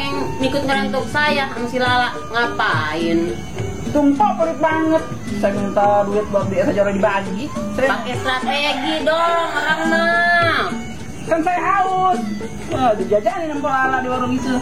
yang ikut ngerentuk saya sama si Lala. Ngapain? Sumpah pelit banget. Saya minta duit buat beli saja orang dibagi. Pakai strategi dong orang mah. Kan saya haus. Wah, dijajanin sama Lala di warung itu.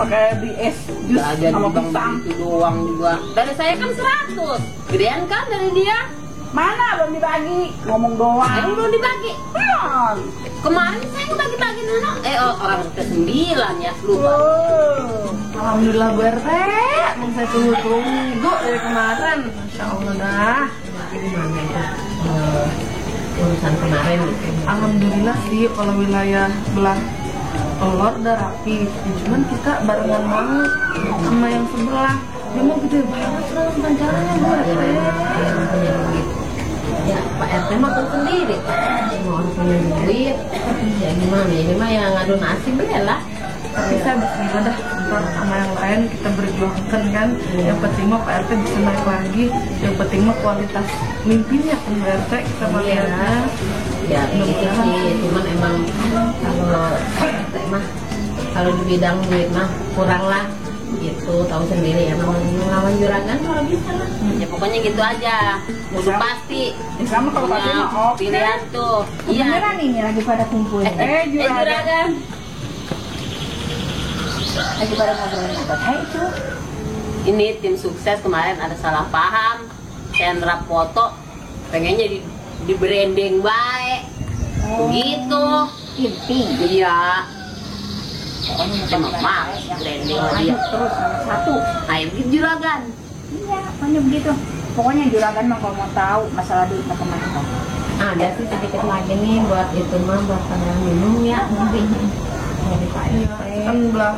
Pakai beli es jus sama pisang. Itu doang juga. Dari saya kan 100. Gedean kan dari dia? Mana belum dibagi? Ngomong doang. Yang belum dibagi. Belum. Kemarin saya bagi-bagi dulu. Orang ke-9 ya, lupa. Alhamdulillah Bu RT, yang saya tunggu dari kemarin. Masya Allah dah. Gimana itu urusan kemarin gitu? Alhamdulillah sih kalau wilayah belah telur udah rapi. Cuman kita barengan banget sama yang sebelah. Dia mau gede banget dalam banjaranya Bu RT. Ya Pak RT mah tahu sendiri Pak. Semua orang punya duit. Ya gimana? Ini mah yang ngadu nasib lah. Tapi saya bismillah dah, ntar sama yang lain kita berjuangkan kan. Yang penting mah Pak RT bisa naik lagi. Yang penting mah kualitas mimpinya kan Pak RT kita melihatnya. Ya itu sih, cuman emang kalau Pak RT mah kalau di bidang duit mah kurang lah. Gitu, tahu sendiri ya, melawan juragan kalau bisa lah. Ya pokoknya gitu aja. Udah pasti. Sama kalau pasti mah oke. Pilihan tuh. Iya. Beneran ini lagi pada kumpul. Juragan. Lagi pada ngobrolin apa? Hai itu. Ini tim sukses kemarin ada salah paham. Sendra foto pengennya di branding baik. Begitu. Inti. Iya. Emang males branding dia. Terus satu. Ayo gitu juragan. Iya, pokoknya begitu. Pokoknya juragan mah kalau mau tahu masalah duit mah kemana. Ada sih sedikit lagi nih buat itu mah buat pada minum ya nanti. Dari Pak RT. Kan belah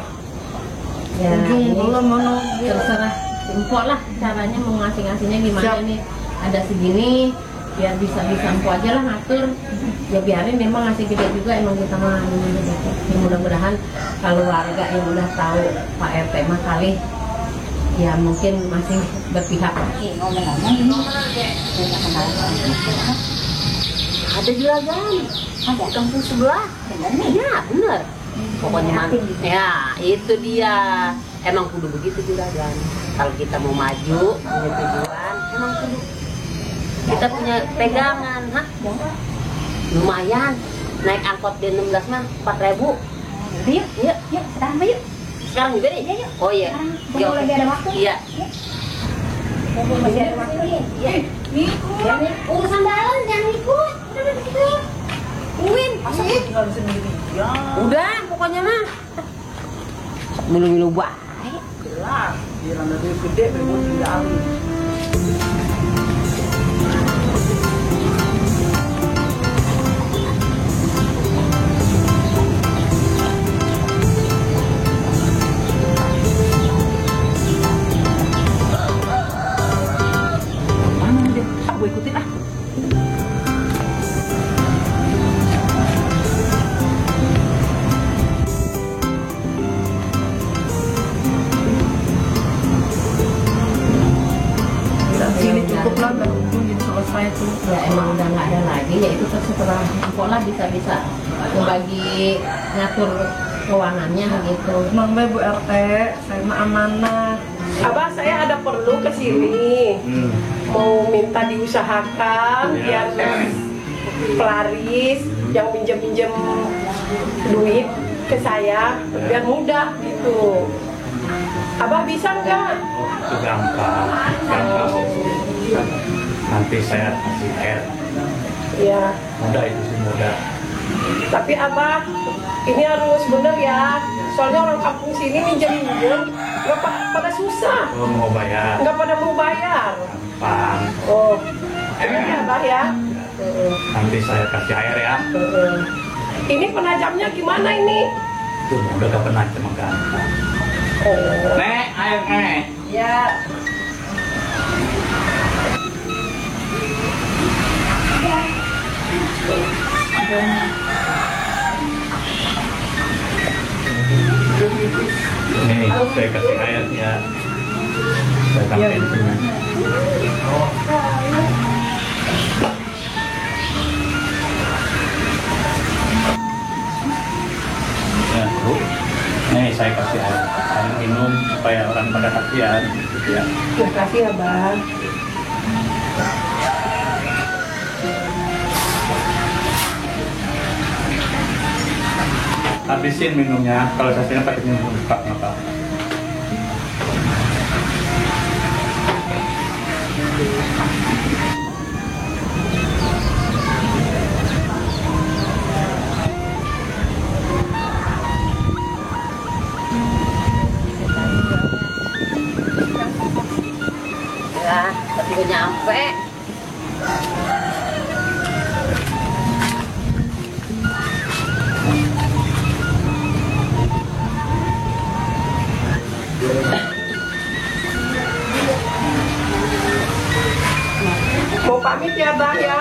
Ya, ini belum mana terserah Empok lah caranya mau ngasih-ngasihnya gimana. Siap. Nih ada segini biar bisa empok aja lah ngatur. Ya biarin dia mah ngasih gede juga, emang kita mah ya, mudah-mudahan kalau warga yang udah tahu Pak RT mah kali ya mungkin masih berpihak. Ngomong-ngomong ini Ada juragan, ada kampung sebelah. bener. Ya bener. Pokoknya ya itu dia, emang kudu begitu juragan. Kalau kita mau maju punya tujuan, emang kudu kita punya pegangan. Hah? Lumayan naik angkot di 16 mah 4.000. Yuk, sekarang yuk. Sekarang juga deh. Iya, yuk. Oh iya. Sekarang lagi ada waktu. Iya. Masih ada waktu nih. Iya. Urusan dalam jangan ikut. Udah gitu. Uwin. Tinggal sendiri. Ya. Udah pokoknya mah. Milu-milu baik. Jelas. Biar anda duit gede, berikut tinggalin. Gue ikutin ah. sini cukup lah baru jadi selesai tuh. Ya emang udah nggak ada lagi, ya itu setelah sekolah bisa membagi ngatur keuangannya gitu. Emang Bu RT, saya mah amanah. Abah, saya ada perlu ke sini. Mau minta diusahakan biar pelaris yang pinjam duit ke saya biar mudah gitu. Abah bisa nggak? Itu gampang. Nanti saya kasih air. Ya. Mudah itu sih mudah. Tapi Abah, ini harus bener ya. Soalnya orang kampung sini minjem nggak pada susah. Kalau mau bayar, Nggak pada mau bayar. gampang. Oh, ini ya Abah ya. Nanti saya kasih air ya. Ini penajamnya gimana ini? Itu udah gak pernah cuma gampang. Nek, air nek. Ya. Nih, saya kasih air ya. Saya tambahin sini. Ya, Bu. Nih, saya kasih air. perhatian gitu ya. Terima kasih ya Bang. Habisin minumnya, kalau saya pakai minum buka apa? Ya, tapi gue nyampe. Mau pamit ya Bang ya.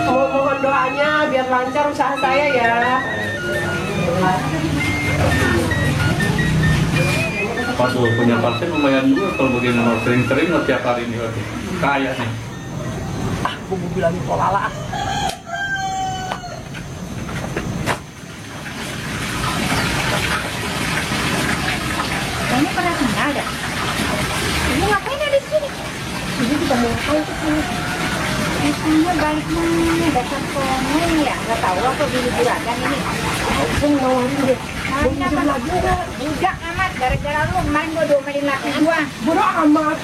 Mohon doanya biar lancar usaha saya ya. Waduh, punya pasien lumayan juga kalau begini mau sering-sering mau tiap hari ini lagi. Kaya nih. Gue mau bilangin Polala. Kamu pernah kenal dah? Ibu ngapain ada di sini? Jadi kita mau ngapain ke sini? Biasanya balik mana? Dasar kongen ya? Gak tahu apa beli juragan ini. Aku mau deh. Kenapa? Budak amat, gara-gara lu kemarin gue domelin laki gua. Bodoh amat.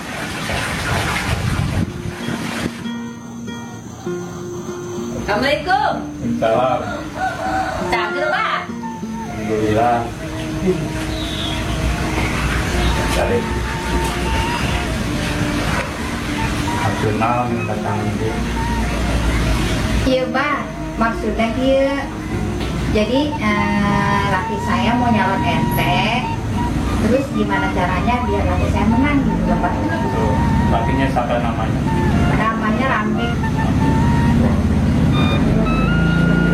Assalamualaikum. Salam. Cakep Pak. Alhamdulillah. Cari. Nasional yang datang itu. Iya bah, maksudnya dia. Jadi laki saya mau nyalon RT. Terus gimana caranya biar laki saya menang gitu Bapak? Tuh, lakinya siapa namanya? Namanya Ramli.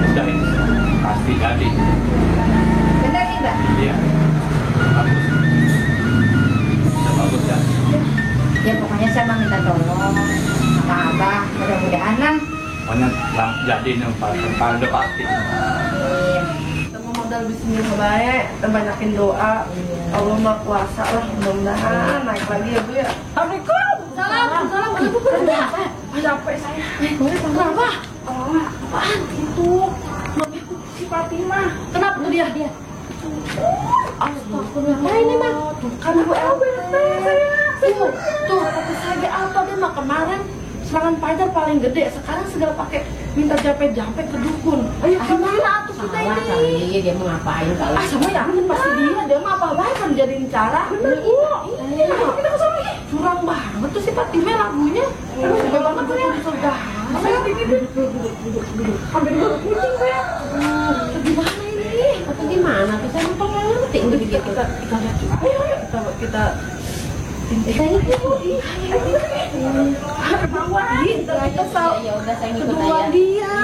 Sudah ini pasti jadi. Bener nih Mbak? Iya. Bagus. Sudah bagus ya. Ya pokoknya saya mau minta tolong sama Abah, mudah-mudahan lah. Pokoknya jadi nih pada pasti. Kita mau modal bismillah baik, kita banyakin doa. Allah mah kuasa lah, mudah-mudahan naik lagi ya Bu ya. Assalamualaikum. Salam. Capek saya. Kenapa? Apaan itu? Mamiku si Fatimah. Kenapa tuh dia? Astagfirullah. Apa ini Bang? Kan Bu LBP saya. Tuh, kata saya apa dia mah kemarin serangan pajar paling gede. Sekarang segala pakai minta jampe-jampe ke dukun. Ayo gimana tuh kita Salah ini? kali dia mau ngapain kali? Ah, sama yakin pasti dia mah apa baik kan jadiin cara. Bener Bu. Iya, kita kesana. Curang banget tuh si Fatimah lagunya. Aduh, sampai banget tuh ya. Saya ini duduk. Sampai duduk kucing saya. Gimana ini? Atau gimana tuh saya lupa nggak ngerti udah begitu. Kita lihat. Ayo, kita Kita ini kita tahu. ya udah saya ngikut Kedua aja. dia.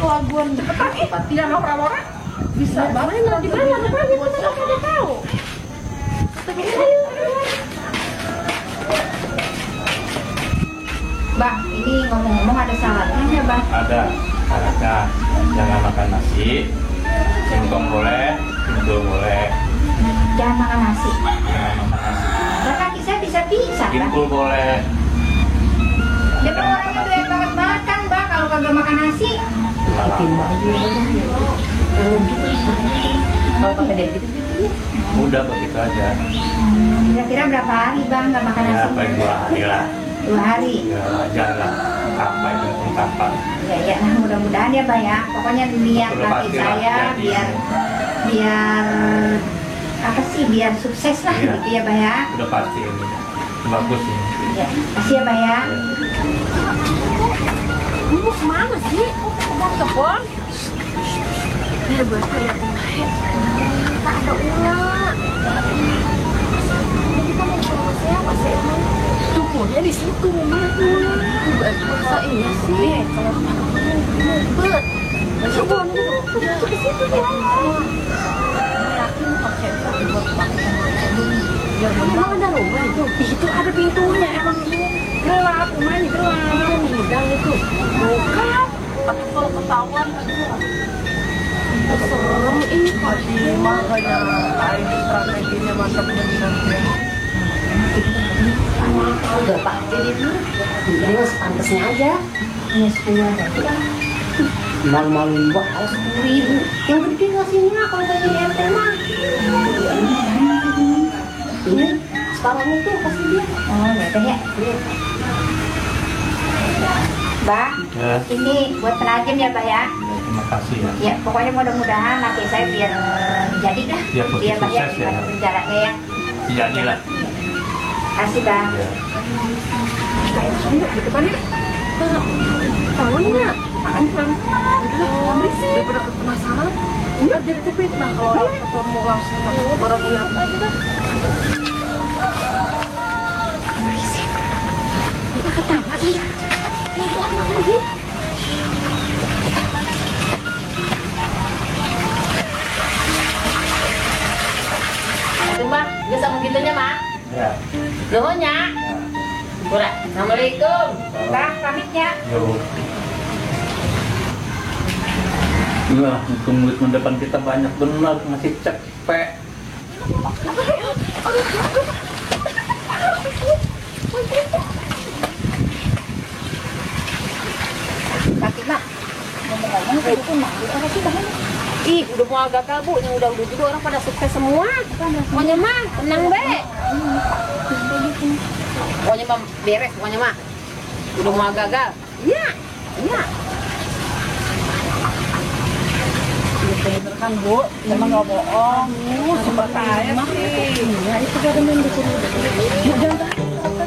Laguan cepetan tidak orang-orang bisa banget Di mana? Kita nggak tahu. Bang, ini ngomong-ngomong ada syaratnya ya Bang? Ada syaratnya, jangan makan nasi, singkong boleh, singkong boleh, Jangan makan nasi. jangan makan nasi, Dan kaki saya bisa-bisa Bang. singkong boleh. Dia kan orangnya doyan banget makan Bang kalau kagak makan nasi. Kalau pakai dari gitu. Udah begitu aja. Kira-kira berapa hari Bang nggak makan Ya, nasi? paling 2 hari lah. 2 hari. Ya, jangan sampai penting kapan. Ya, nah mudah-mudahan ya Bang ya. Pokoknya lihat Udah kaki pastilah saya jadi. biar apa sih biar sukses lah Iya. gitu ya Bang ya. Udah pasti ini. Bagus ini. Ya, kasih ya Bang ya. Mau kemana sih? Mau ke pon? Dia bahasa ya. Tak ada ular. Kita mau ke siapa sih? Tubuhnya di situ mana? Masa iya sih? Kalau bet. Coba ke situ ya. Yakin pakai buat pakai. Ya memang ada rumah itu. Itu ada pintunya emang gelap, rumahnya gelap. Gudang itu. Bukan. Tapi kalau ketahuan serem ini Pak. Makanya lain strateginya mantap bener ya. Udah Pak, jadi mas pantasnya aja. Hanya 10.000. Malu-maluin gua harus 10.000. Yang gede ngasihnya kalau kayak di RT mah. Ini separuhnya tuh kasih dia. Oh ya teh ya. Bah, Ya, ini buat penajam ya Bah ya. terima kasih ya. Ya pokoknya mudah-mudahan laki saya biar jadi dah. Biar Biar Bah ya sukses ya. di penjaranya ya. Jadi lah. Kasih Bah. Ya. Di depan ya. Tangan nggak? Tangan berisik. Daripada penasaran. Nggak jadi fitnah kalau ketemu langsung orang lihat aja dah. Itu mah, dia sama gitunya mah. Ya. Nuhunnya. Pura. Assalamualaikum. Bah, pamitnya. Yo. Wah, untung murid depan kita banyak benar, masih cepet. Kaki Mak. Ngomong-ngomong kayak gitu Mak. Apa sih Bah? Ih, udah mau gagal bu, yang udah juga orang pada sukses semua. Pokoknya mah, tenang be. Pokoknya mah beres, pokoknya mah. Udah mau gagal. Iya, iya. Bener kan Bu, emang nggak bohong. Sumber saya sih. Iya, itu gak ada main di sini. Jangan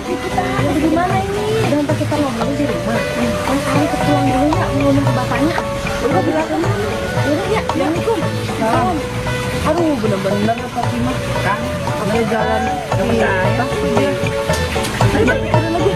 kita gimana ini? Jangan kita ngobrol di rumah. Kan kalian ketuang dulu ya, ngomong ke bapaknya. Udah bilang ke mana? Udah ya, assalamualaikum. Salam. Aduh, bener-bener Fatimah mah kan udah jalan sama saya. Pasti dia. Ayo, ada lagi.